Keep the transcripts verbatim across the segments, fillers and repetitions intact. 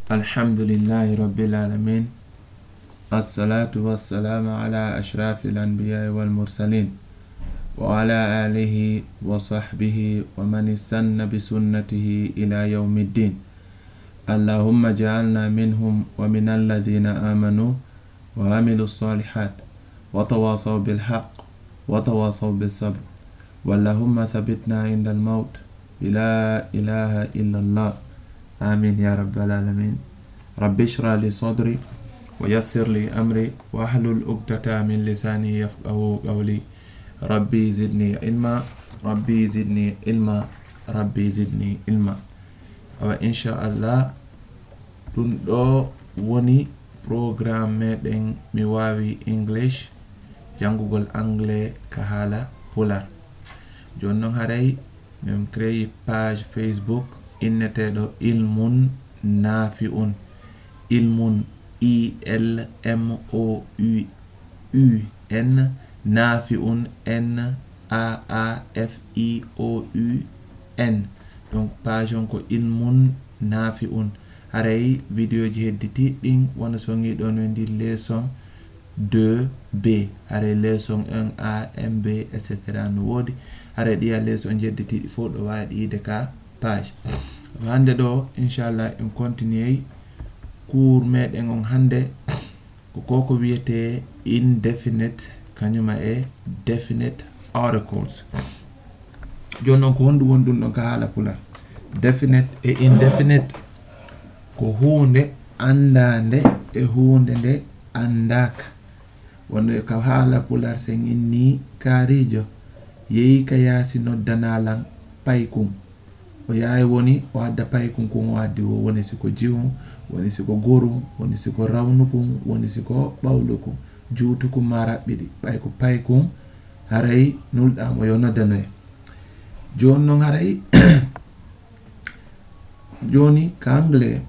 الحمد لله رب العالمين. الصلاة والسلام على أشرف الأنبياء والمرسلين وعلى آله وصحبه ومن استن بسنته إلى يوم الدين. اللهم اجعلنا منهم ومن الذين آمنوا وعملوا الصالحات وتواصوا بالحق وتواصوا بالصبر. واللهم ثبتنا عند الموت بلا إله إلا الله. آمين يا رب العالمين. رب اشرح لي صدري ويسر لي أمري واحلل عقدة من لساني يفقهوا قولي. ربي زدني علما، ربي زدني علما، ربي زدني علما. Awa, inchallah, ɗum ɗo woni programme meɗen Mi Waawi English, janngugol anglais ka haala Pulaar. Jooni noon, haray min créé page Facebook inneteeɗo Ilmun Naafi'un. Ilmun, I L M O U U N, Naafi'un, N A A F I O U N. Donc, page on ko Ilmun Naafi'un. Haray vidéoji hedditiiɗi ɗin, wano so ngiɗon windi leçon deux B, haray leçon un A, M B, et cetera no woodi. Haray ɗiya leçon jedditiiɗi fof ɗo waawi yiide ka page. Hannde ɗo, inchallah, en continuey cours meɗen on hannde. Ko ko ko wiyetee indefinite, kañuma e definite articles. Jooni noon, ko honɗum woni ɗum ɗon ka haala Pulaar? Definite e indefinite ko huunde anndaande e huunde nde anndaaka. Wonde ka haala Pulaar, sen inni kaariijo yehi ka yaasi noddanaa lan paykun. O yahay woni o adda paykun kun o addi wo, woni si ko jiwun, woni si ko gorun, woni si ko rawnukun, woni si ko ɓawlukun, juutukun maa raɓɓiɗi. Ɓay ko paykun, haray nulɗaa mo yo noddanoye. Jooni non haray, jooni ka anglais,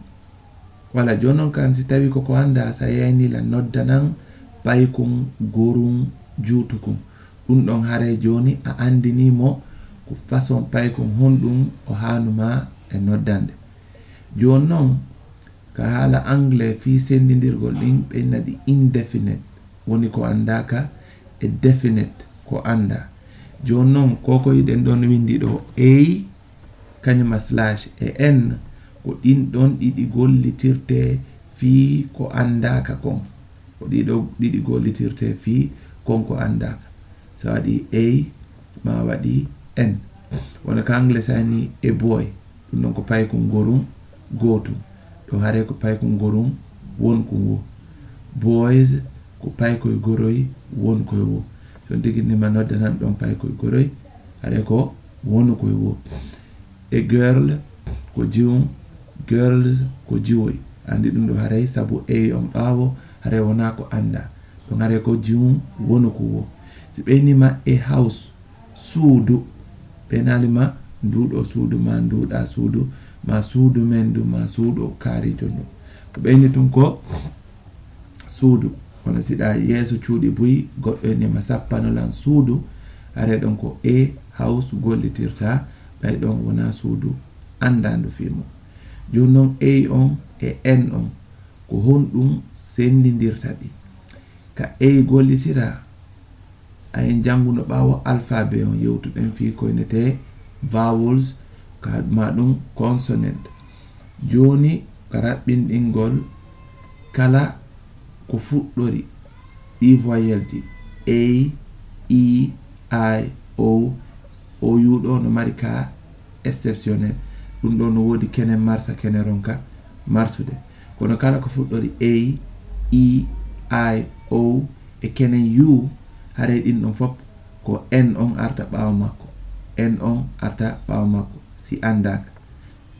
wala jooni non kan si tawi ko ko anndaa, sa yayni la noddanan paykun, gorun, juutukun. Ɗum ɗon haray jooni a anndinii mo ko façon paykun honɗum o haanumaa e noddande. Jooni non, ka haala anglais fii senndindirgol ɗin, ɓe inna ɗi indefinite, woni ko anndaaka, e definite, ko anndaa. Jooni non, ko ko hiɗen ɗon winndi ɗo, A, kañum e slash e N, ko ɗin ɗon ɗiɗi gollitirtee fii ko anndaaka kon. Ko ɗiɗo ɗiɗi gollitirtee fii kon ko anndaaka. So a waɗi A, maa a waɗi N. Wano ka anglais sa inni a boy, ɗum ɗon ko paykun gorun gootun. Ɗo haray ko paykun gorun wonkun wo. Boys ko paykoy goroy wonkoy wo. So on tigi nima noddanan ɗon paykoy goroy, haray ko wonukoy wo. A girl ko jiwun, girls ko jiwoy. Anndi ɗum ɗo haray sabu A on ɓaawo, haray wonaa ko anndaa. Ɗum haray ko jiwun wonuku wo. Si ɓe innii ma a house, suudu, ɓe innaali ma nduuɗo suudu, ma nduuɗa suudu, ma suudu men ndu, ma suuɗo kaariijo ndu. Ko ɓe inni tun ko suudu. Kono si ɗa yeeso cuuɗi buy, goɗɗo inni ma sappano lan suudu, haray ɗon ko a house gollitirta, ɓay ɗon wonaa suudu anndaandu fii mun. Jooni non A on e N on, ko honɗum senndindirta ɗi? Ka A gollitira, a en jannguno ɓaawo alphabet on, yewtuɗen fii ko innetee vowels, ka maa ɗum consonant. Jooni ka raɓɓinɗingol, kala ko fuɗɗori ɗii voyelle ji, A, E, I, O, o U ɗo no mari ka exceptionnel. Ɗum ɗo no woodi kenen marsa, kenen ronka marsude. Kono kala ko fuɗɗori A, E, I, O e kenen U, haray ɗin ɗon fop ko N on arta ɓaawo makko. N on arta ɓaawo makko, si anndaaka.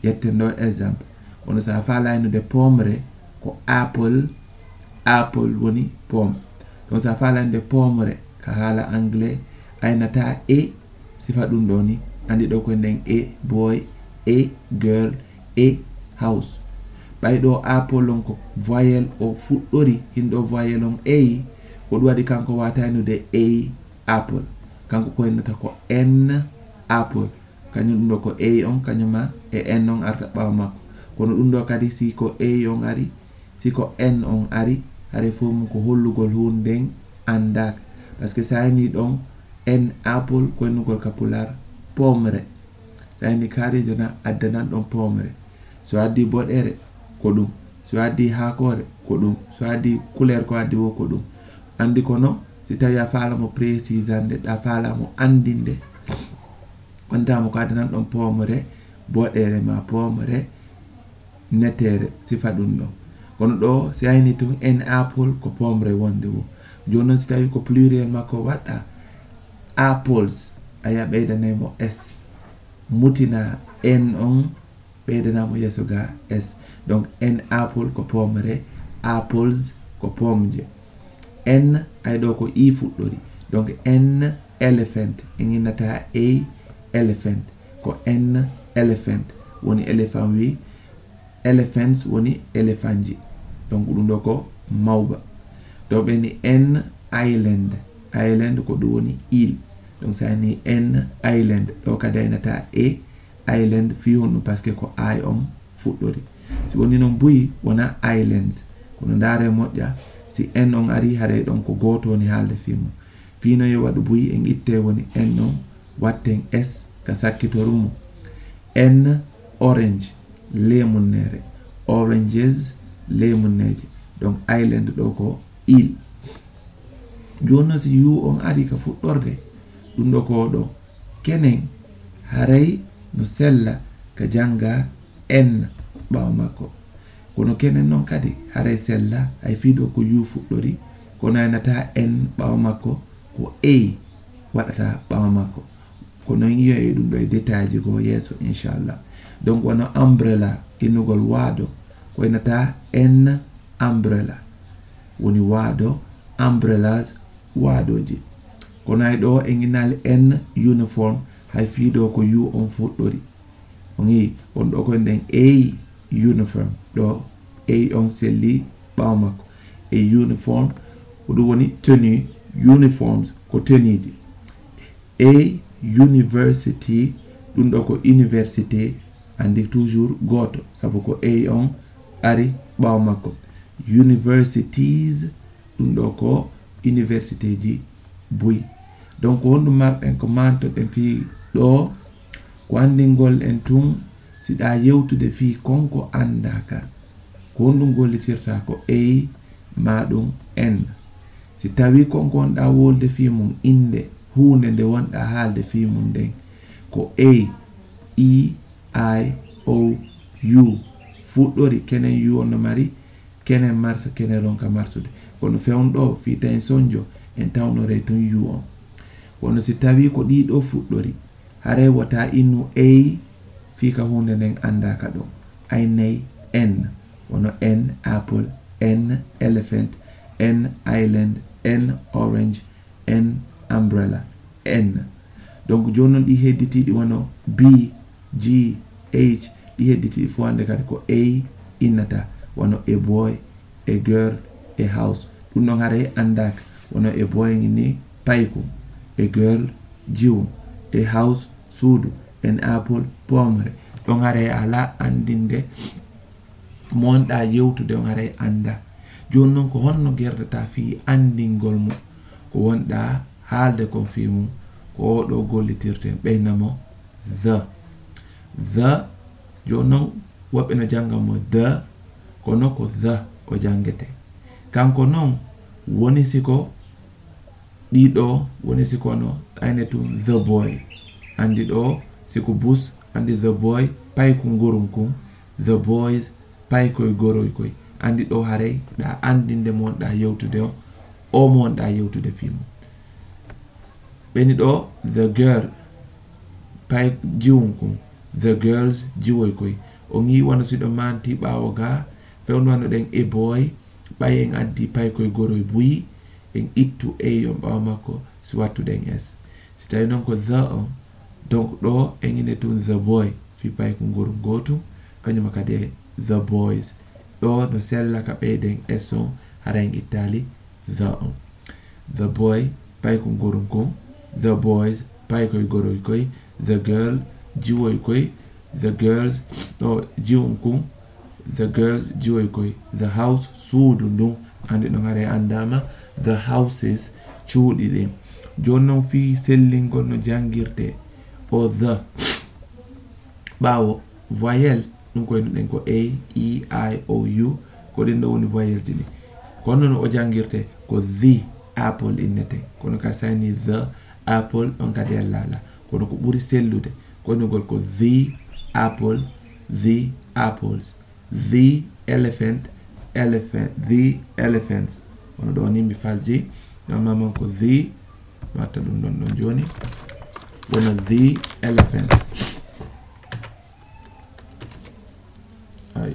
Ƴetten ɗo exemple. Kono si a faalaa innude poomre, ko apple, apple woni pomme. Donc si a faalaa innude poomre, ka haala anglais, a innataa A, sifa ɗum ɗo ni. Anndi ɗo ko nden A boy, A girl, A house. Ɓay ɗo apple on ko voyelle o fuɗɗori, hin ɗo voyelle on A, ko ɗum waɗi kanko waawataa innude A apple. Kanko ko innata ko N apple. Kañum ɗum ɗo ko A on, kañum ma e N on arta ɓaawo makko. Kono ɗum ɗo kadi, si ko A on ari, si ko N on ari, haray fof mum ko hollugol huunde nden anndaaka. Parce que so a yini ɗon N apple, ko innugol ka Pulaar poomre. So a yini kaarijo na, addanan ɗon poomre. So a addi boɗeere, ko ɗum. So a addi haakoore, ko ɗum. So a addi couleur ko addi wo, ko ɗum. Anndi kono, si tawi a faala mo précisande, a faala mo anndinde, wonta mo ko addanan ɗon poomre boɗeere ma poomre neteere, sifa ɗum ɗon. Kono ɗo, si a yini tun N apple, ko poomre wonde wo. Jooni noon, si tawi ko pluriel makko waɗɗa, apples, a yiya ɓeydanay mo S. Mutina N on, ɓeydanaa mo yeeso ga S. Donc, N apple ko poomre, apples ko poomje. N, ay ɗo ko I fuɗɗori. Donc, N elephant, en innata A elephant. Ko N elephant woni éléphant wi, elephants woni éléphantji. Donc, ɗum ɗo ko mawba. Donc, ɓe ni N island. Island ko ɗum woni île. Donc, so a ni N island, ɗo kadi a innata A island fii honɗum, parce que ko I on fuɗɗori. Si woni noon buy, wona islands. Kono ndaare moƴƴa, si N on ari, haray ɗon ko gooto woni haalde fii mum. Fii no yo waɗu buy, en itte woni N on, watten S ka sakkitoru mum. N orange, leemunneere. Oranges, leemunneeje. Donc, island ɗo ko île. Jooni noon, si U on ari ka fuɗɗorde, ɗum ɗo ko ɗo. Kenen, haray no sella ka jannga N ɓaawo makko. Kono kenen noon kadi, haray sella, hay fii ɗo ko U fuɗɗori, kono a yinata N ɓaawo makko, ko A waɗata ɓaawo makko. Ko noon yiyoye ɗum ɗo e détail ji goo yeeso, inchallah. Donc, wano umbrella, innugol waado, ko innata N umbrella. Woni waado, umbrellas, waadooji. Kono hay ɗo en innaali N uniform, hay fii ɗo ko U on fuɗɗori. On yiyi, on ɗo ko nden A uniform. Ɗo A on selli ɓaawo makko. A uniform, ko ɗum woni tenue, uniforms, ko tenue ji. A university, ɗum ɗo ko université, anndi toujours gooto, sabu ko A on ari ɓaawo makko. Universities, ɗum ɗo ko université ji buy. Donc, ko honɗum marɗen ko maantoɗen fii ɗo? Ko anndingol en tun, si ɗa yewtude fii kon ko anndaaka, ko honɗum gollitirta, ko A maa ɗum N? Si tawii kon ko wonɗa wolde fii mum, innde huunde nde wonɗa haalde fii mum nden, ko A, E, I, O, U. Fuɗɗori, kenen U on no mari, kenen marsa, kenen ronka marsude. Kono fewndo ɗo, fii tawi sonjo, en tawnoray tun U on. Kono si tawii ko ɗii ɗo fuɗɗori, haray wota innu A fii ka huunde nden anndaaka ɗon. A innay N, wano N apple, N elephant, N island, N orange, N umbrella, N. Donc, jooni non ɗi hedditiiɗi wano B, G, H, ɗi hedditiiɗi fof hannde kadi ko A innata, wano a boy, a girl, a house. Ɗum ɗon haray anndaaka, wano a boy ni paykum, a girl jiwum, a house suudu, an apple poomre. Ɗon haray alaa anndinde mo wonɗa yewtude on, haray annda. Jooni non, ko honno gerdata fii anndingol mo ko wonɗa haalde kon fii mum? Ko o ɗo gollitirten, ɓeyna mo the. The, jooni non, woɓɓe no jannga mo the, kono ko the o janngete. Kanko non, woni si ko ɗiɗo, woni si kono, ayne tun the boy. Anndi ɗo, si ko bus, anndi the boy, payku ngurum kun, the boys, paykoy goroy koy. Anndi ɗo haray, ɗa anndinde mo wonɗa yewtude on, o mo wonɗa yewtude fii mum. Ɓeni ɗo, the girl, pay jiwum kun, the girls, jiwoy koy. On yi'i wano si ɗo manti ɓaawo ga, fewndo wano ɗen a boy, ɓay en addi paykoy goroy buy, en ittu A on ɓaawo makko, si wattuɗen S. Si tawi non ko the on, donc ɗo en ine tun the boy, fii payku nguru ngootu, kañum kadi e the boys. Ɗo no sella ka ɓeyden S on, hara en ittaali the on. The boy, payku ngurun kun. The boys, paykoy goroy koy. The girl, jiwoy koy. The girls, ɗo jiwun kun. The girls, jiwoy koy. The house, suudu ndun. Anndi ɗon haray anndaama. The houses, cuuɗi ɗin. Jooni non fii sellingol no janngirtee. O the. Ɓaawo, voyelle, ɗun ko innuɗen ko A, E, I, O, U. Ko ɗin ɗoo woni voyelle ji ɗin. Kono no o janngirtee ko the apple innetee. Kono ka sayni the apple, ɗon kadi yalla alaa. Kono ko ɓuri sellude, ko innugol ko the apple, the apples. The elephant, elephant, the elephants. Kono ɗoo ni mi falji, normalement ko the, mi watta ɗun ɗon ɗon jooni. Wona the elephants. Ay.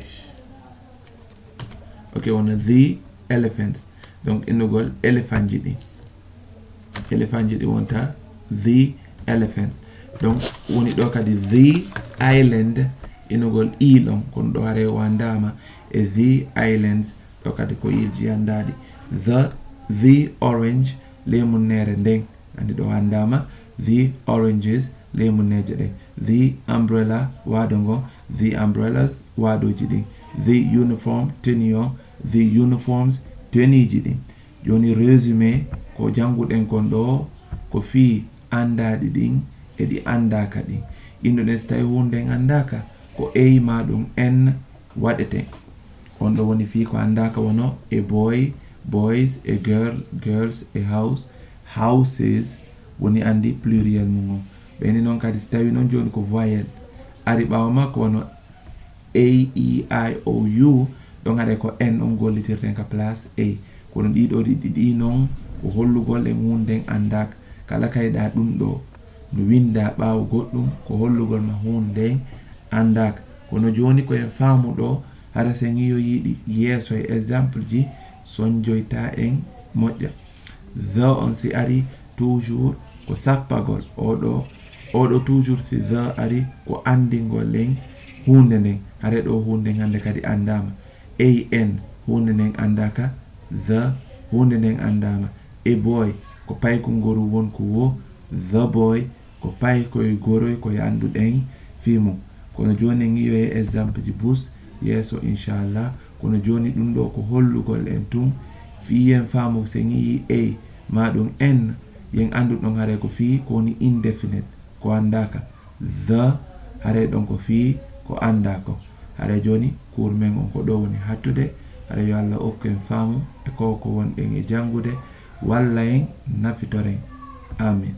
Ok, wona the elephants. Donc, innugol elephant ji ɗin. Elephant ji ɗin wonta the elephants. Donc, woni ɗoo kadi the island, innugol île on. Kono ɗoo haray o anndaama e the islands. Ɗoo kadi ko île ji anndaaɗi. The, the orange, leemunneere nden. Anndi ɗoo anndaama. The oranges, leemunneeje ɗen. The umbrella, waado ngon. The umbrellas, waadooji ɗin. The uniform, tenue on. The uniforms, tenue ji ɗin. Jooni résumé, ko jannguɗen kon ɗoo, ko fii anndaaɗi ɗin e ɗi anndaaka ɗin. Innuɗen si tawii huunde nden anndaaka, ko A maa ɗun N waɗetee. On ɗoo woni fii ko anndaaka wono a boy, boys, a girl, girls, a house, houses, woni anndi pluriel mun on. Ɓen non kadi si tawii non jooni ko voyelle ari ɓaawo makko wono A, E, I, O, U, ɗon haray ko N on gollitirten ka place A. Kono ɗii ɗoo ɗiɗi ɗii non ko hollugol en huunde nden anndaaka. Kala kayɗaa ɗun ɗoo no winndaa ɓaawo goɗɗun ko hollugol ma huunde nden anndaaka. Kono jooni ko en faamu ɗoo, hara si en yi'oyii ɗi yeeso e exemple ji, sonjoyta en moƴƴa. The on si ari toujours ko sappagol. Oo ɗoo, oo ɗoo toujours si the ari ko anndingol en huunde nden. Haray ɗoo huunde nden hannde kadi anndaama. A N, huunde nden anndaaka. The, huunde nden anndaama. A boy, ko paykun goru wonku woo. The boy, ko paykoy goroy ko annduɗen fii mun. Kono jooni en yi'oyay exemple ji bus yeeso, inchallah. Kono jooni ɗun ɗoo ko hollugol en tun, fii yen faamu si en yi'ii A maa ɗun N, yen anndu ɗon haray ko fii ko woni indefinite, ko anndaaka. The, haray ɗon ko fii ko anndaa kon. Haray jooni cours men on ko ɗoo woni hattude. Haray yo Alla okku en faamu e ko ko wonɗen e janngude, walla en nafitoren. Amin.